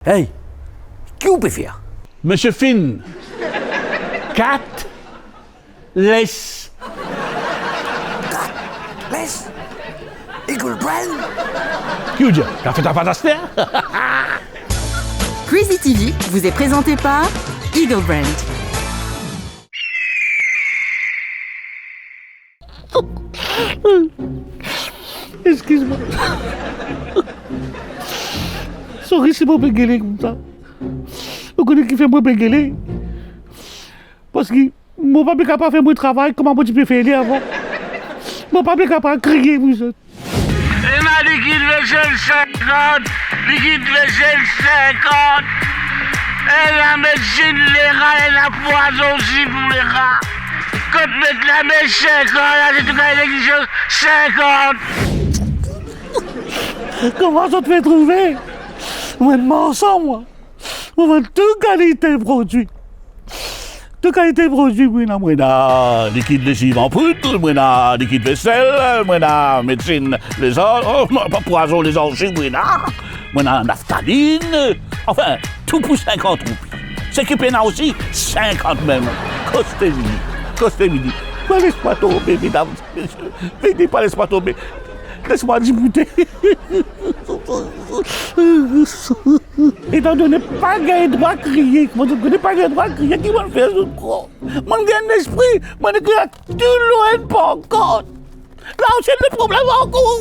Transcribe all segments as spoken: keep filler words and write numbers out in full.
Hey, ki ou pe fer? Misie Finn, kat les. Kat les? Eagle Brand? Ki ou dir? Kafe ta fantastik? Crazy T V vous est présenté par Eagle Brand. Eskiz mwa. Sorry si mo pe gele koumsa. Ou kone ki fer mo pe gele? Parski mo pa pe kapav fer mo travay kouma mo ti pe fer li avan. Mo pa pe kapav kriye pou zot. Ena likid vesel sinkant, likid vesel sinkant. Ena medsin lera, ena pwazon osi pou lera. Kot met lame sinkant, la, se tou kalite ki sinkant. Kouma zot pe trouve? Mo marsan, mwa. Mo vann tou kalite prodwi. Tou kalite prodwi, mo ena, mo ena likid lesiv an poud, mo ena likid vesel, mo ena medsin lezarz, oh, mo, pa pwazon lezarz osi, mo ena, mo ena naftalinn, anfin, tou pou sinkant roupi. Seki pena osi, sinkant mem. Koste vini, koste vini. Pa les mwa tonbe, medam, mesie, vini, pa les mwa tonbe. Les mwa diboute. Etandone pa gagn drwa kriye, kouma zot kone pa gagn drwa kriye, ki mo'nn fer zot krwar? Mo'nn gagn lespri, mo'nn ekrir tou lor enn pankart. La osi enn lot problem ankor.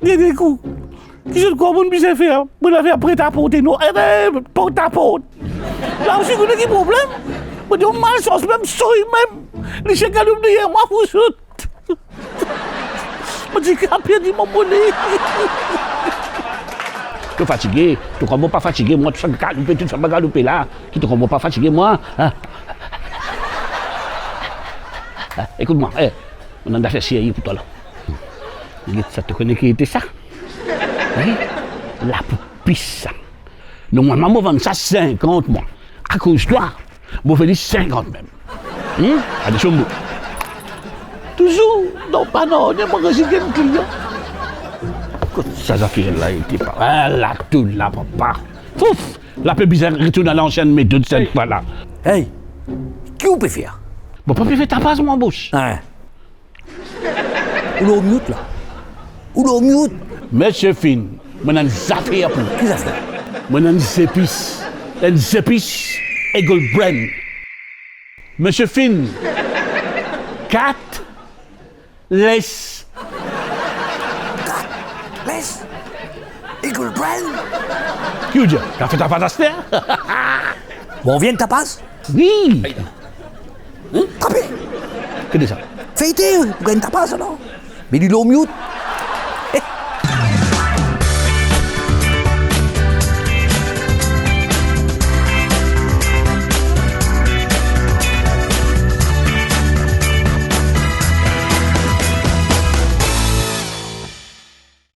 Dernie kou, ki zot krwar mo'nn bizin fer? Mo'nn al fer pretaporte, non? Ebe, portaport. La osi, kone ki problem? Mo dir, malsans mem, soy mem. Li ti galoup deryer mwa pou zot. Mo ti kapav perdi mo mone. To fatige, to krwar mo pa fatige, mwa, tou sa galoupe, tou sa pa galoupe la, ki to krwar mo pa fatige, mwa, a? A, ekout mwa, e, mo ena enn zafer serye pou twa la. Get sa, to kone ki ete sa? Wi, lapou pis sa. Normalman, mo vann sa sinkant, mwa. Akoz twa, mo fer li sinkant mem. Hmm? Atansion mo. Touzour dan bann ane, mo resi gagn klian. Kot sa zafer la ete pa? Ala tou la, papa. Fouf! La pe bizin retourn al lansienn metod set fwa la. Hey, ki ou pe fer? Mo pa pe fer tapaz, mwa, bos. Hein? Ou lor mute la? Ou lor mute? Misie Finn, mo ena enn zafer pou ou. Ki zafer? Mo ena enn zepis. Enn zepis Eagle Brand. Misie Finn, kat les. Kat les? Eagle Brand? Ki ou dir? Kafe ta fantastik? Bon, vinn tapaz? Wi. Hein? Trape! Ki de sa? Feyte, pou gagn tapaz, non? Me li lor mute.